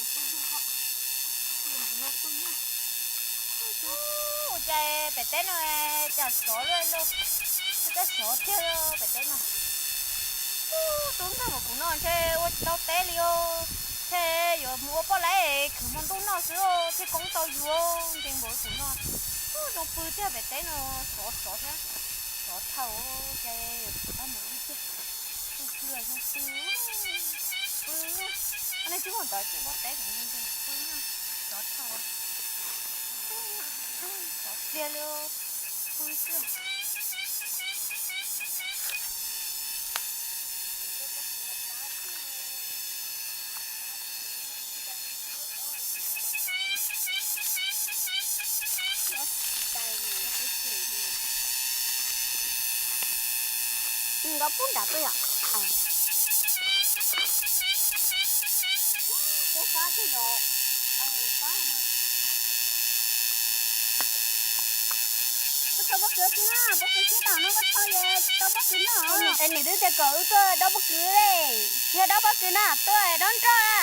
Ua cas pem teb no cas sov luaj li, cas sov tiag pem teb no. Ub, tub ntxawg npaum kuv no ntshe ua tsis tau teb li os. Ntshe yuav mus ua poj laib khwv hmo ntuj noj xwb thiaj koob tau yus nkees npaum kuv no. Ub, zoo pw tiag pem teb no, sov sov thiab. Sov dhau, ces yuav tsum tau mus li tiag. Zoo pw, zoo pw, pw. Nej twb mus ntawd tsis muaj teb kuv nkees nkees pw, sov dhau. Sov tiag li, pw xwb. Nkaus pub nram tuaj yom. Koj tho pob kws tsis na, pob kws sib tau no koj tho es tsis tau pob kws noj. Es niam twb tias kom wb tuaj dob pob kws li, tsis yog dob pob kws na, tuaj dob nroj na.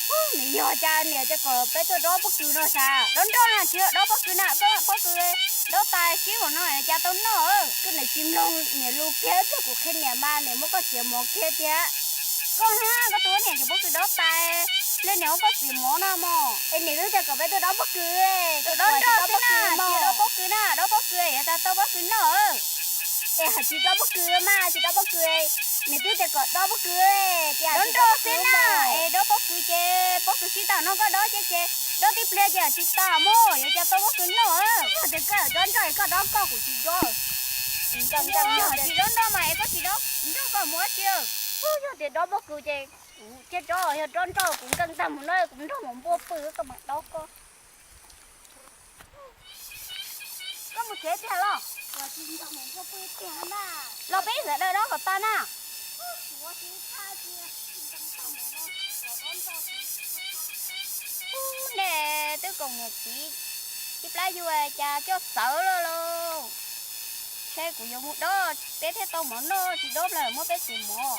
Ub, nws yog cas niam tias kom peb tuaj dob pob kws no sas, dob nroj na, tsis yog dob pob kws na, koj pob kws dob tas sib hauv no cas tau noj. Koj niam tsis mloog niam lus kiag, ib pliag kuv qhia niam mas niam muab koj txiav mov kiag tiag. Koj na, koj tus niam tsis pob kws dob tas, li niam muab koj txiav mov no mog. Es niam twb tias kom peb tuaj dob pob kws, dob nroj xwb na, tsis dob pob kws na, dob pob kws yuav tas tau pob kws noj. Es hais tsis dob pob kws mas tsis dob pob kws, niam twb tias kom dob pob kws, dob nroj xwb na. Es dob pob kws ces pob kws sib tau no koj dob ces, ces dob tib pliag ces tsis tas mog, yuav cas tau pob kws noj. Yog tias koj dob nroj es koj dob koj, kuv tsis dob. Tsis dob nroj mas es koj tsis dob nroj koj mus ua tsi? Yog tias dob pob kws ces kuv thiaj dob, yog dob nroj kuv nkees tag mus no kuv nrog mus npua pw koj mam dob koj. Koj mus tsev tiag los? Los peb sawv daws dob kom tag na. Ub, nej twb koom niam txiv ib plab yug cas coj txawv lawm lauj. Ntshe kuv yuav mus dob peb thiaj tau mov noj, tsis dob plaws muab peb txiav mov.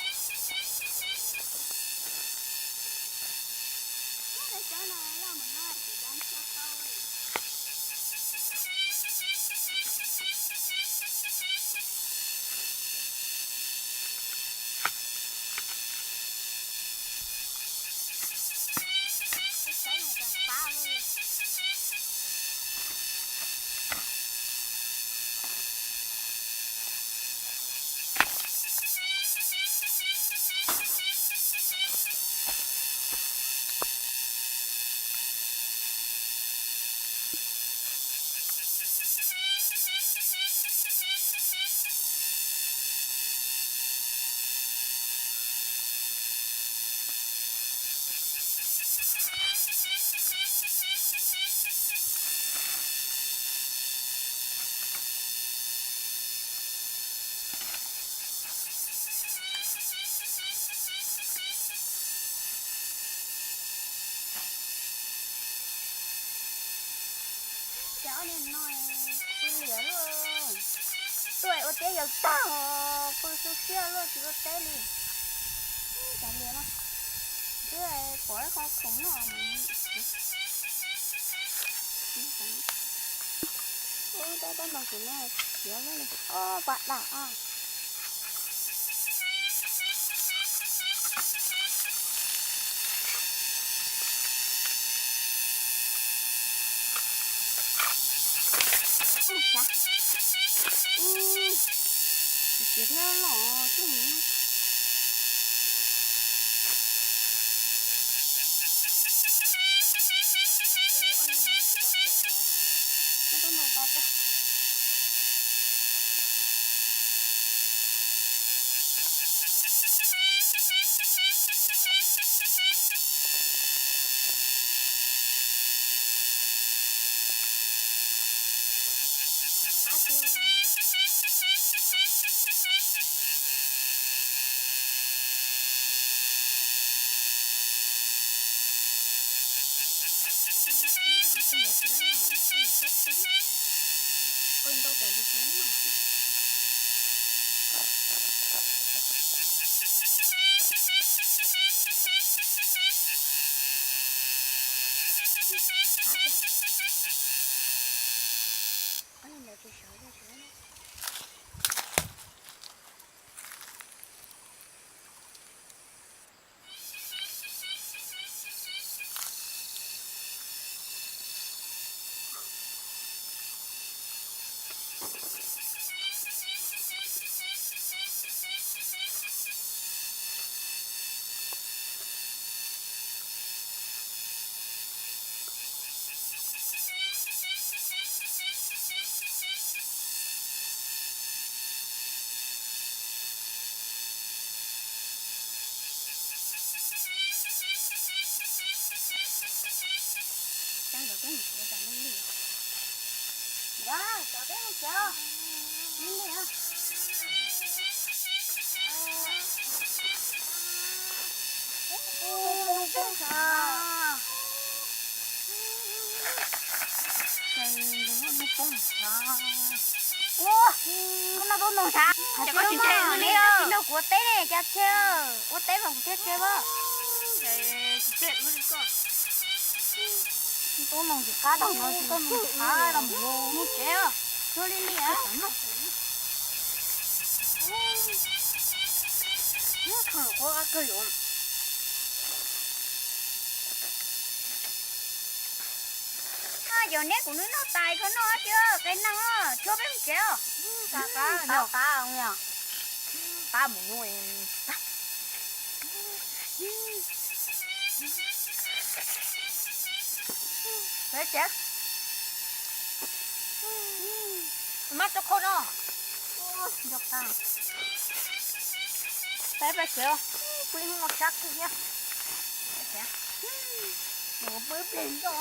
Cov niag no pw liam luaj, tuaj ua tiab yaws tag, pw xu siab luaj tsis ua teb li. Cov liam no, twb pom ib qho khoom noj. Ub, tab tab nploos kuv no khiav lawm li. Ob pam dam os. Ua, tsis txiav thiab los tuaj mus. Ua, tsis tau xav xav, muab rau ntau ntau tso. Cov peb mus tsev, cov peb mus tsev, li li. Ua, ntoo poob xav. Ces ntoo poob xav. Ua, koj noj tub ntoo xav. Ces koj tsis nrog kuv ua teb ne, cas tseg, ua teb mas kuv thiaj tseg as. Ces tsis tseg wb li koj. Tub ntoo tsis qab tau no, koj mus qab los mus mus tsev os. Ua li li as. Khaws quav qab kawg yuav. Yog neb kuv nws noj tais kho noj tiag qe neeg os, tshuav peb mus tsev os. Qab qab qab mus nub. Peb tsev. Mab rau khau no. Nco qab. Peb peb tsev, pw ib hnub no sab kawg thiab. Peb tsev. Pw ib pliag nroj.